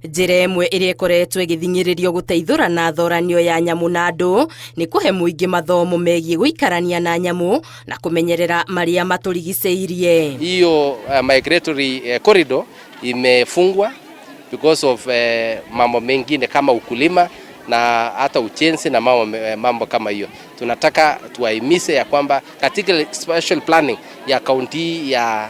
Njĩra ĩmwe ĩrĩa ĩkoretwo ĩgĩthing'ĩrĩrio gũteithũrana thoranio ya nyamũ na andũ nĩ kũhe mũingĩ mathomo megiĩ gũikarania na nyamũ na kũmenyerera marĩa matũrigicĩirie. Hiyo migratory corridor imefungwa because of mambo mengine kama ukulima na hata ujenzi na mambo kama hiyo. Tunataka tuwahimize ya kwamba katika special planning ya kaunti ya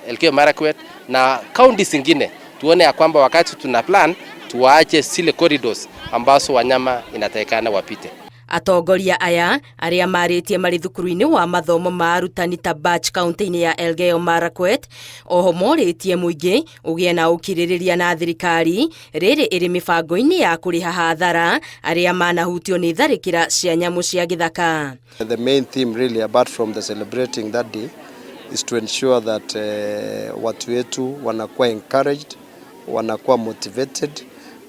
Elgeyo Marakwet na kaunti zingine, tuone ya kwamba wakati tuna plan tuwaache zile corridors ambazo wanyama inatakikana wapite. Atongoria aya arĩa marĩtie marĩ thukuru-inĩ wa mathomo ma arutani Tabach kaunti-inĩ ya Elgeyo Marakwet oho morĩtie mũingĩ ũgĩe na ũkirĩrĩria na thirikari rĩrĩ ĩrĩ mĩbango-inĩ ya kũrĩha hathara arĩa manahutio nĩ tharĩkĩra cia nyamũ cia gĩthaka. The main theme really, apart from the celebrating that day, is to ensure that watu wetu wanakuwa encouraged, wanakuwa motivated,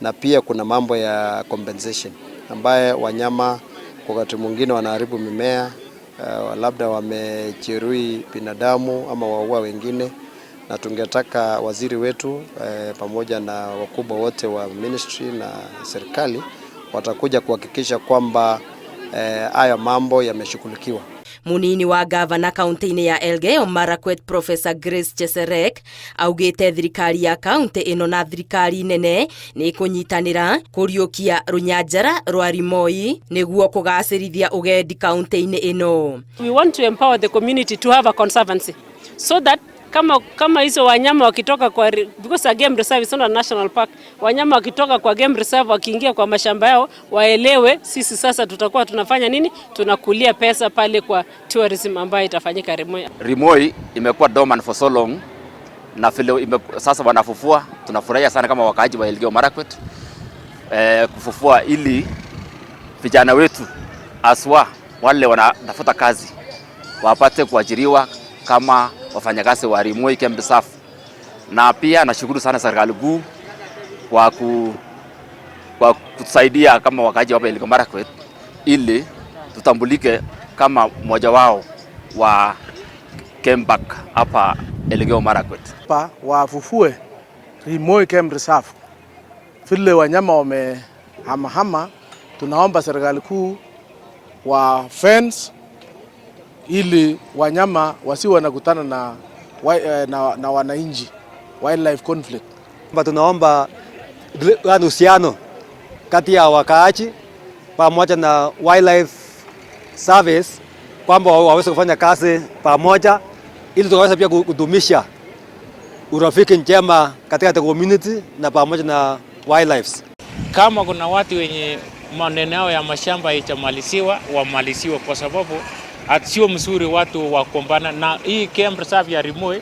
na pia kuna mambo ya compensation ambaye wanyama kwa wakati mwingine wanaharibu mimea, labda wamejeruhi binadamu ama waua wengine, na tungetaka waziri wetu pamoja na wakubwa wote wa ministry na serikali watakuja kuhakikisha kwamba haya mambo yameshughulikiwa. Munini wa gavana kaunti-inĩ ya Elgeyo Marakwet, Professor Grace Cheserek, augĩte thirikari ya kaunti ĩno na thirikari nene nĩ ĩkũnyitanĩra kũriũkia rũnyanjara rwa Rimoi nĩguo kũgacĩrithia ũgendi kaunti-inĩ ĩno. We want to empower the community to have a conservancy so that kama hizo wanyama wakitoka kwa, because a game reserve is not a national park, wanyama wakitoka kwa game reserve wakiingia kwa mashamba yao waelewe sisi sasa tutakuwa tunafanya nini, tunakulia pesa pale kwa tourism ambayo itafanyika Rimoi. Rimoi imekuwa dormant for so long na vile sasa wanafufua, tunafurahia sana kama wakaaji wa Elgeyo Marakwet kufufua ili vijana wetu aswa wale wanatafuta kazi wapate kuajiriwa kama wafanyakazi wa Rimoi Game Reserve. Na pia nashukuru sana serikali kuu kwa kutusaidia kama wakaaji wa Elgeyo Marakwet ili tutambulike kama mmoja wao wa game park hapa Elgeyo Marakwet. Pa wafufue Rimoi Game Reserve, vile wanyama wamehamahama, tunaomba serikali kuu wa fence ili wanyama wasiwe wanakutana na wananchi, wildlife conflict. Tunaomba uhusiano kati ya wakaaji pamoja na wildlife service kwamba waweze kufanya kazi pamoja ili tukaweza pia kudumisha urafiki njema katika the community na pamoja na wildlife. Kama kuna watu wenye maneno yao ya mashamba haijamaliziwa, wamaliziwe, kwa sababu sio mzuri watu wakombana. Na hii game reserve ya Rimoi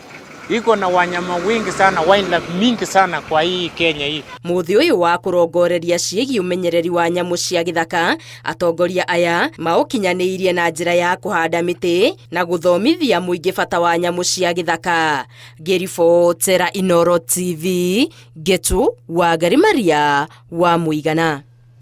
iko na wanyama wengi sana, wildlife mingi sana kwa hii Kenya hii. Muthi uyu wa kurongoreria ciĩgiĩ ũmenyereri wa nyamũ cia gĩthaka, atongoria aya maũkinyanĩirie na njĩra ya kũhanda mĩtĩ na gũthomithia mũingĩ bata wa nyamũ cia gĩthaka. Ngĩribotera Inooro TV, Ngetu Wangari Maria wa Mũigana.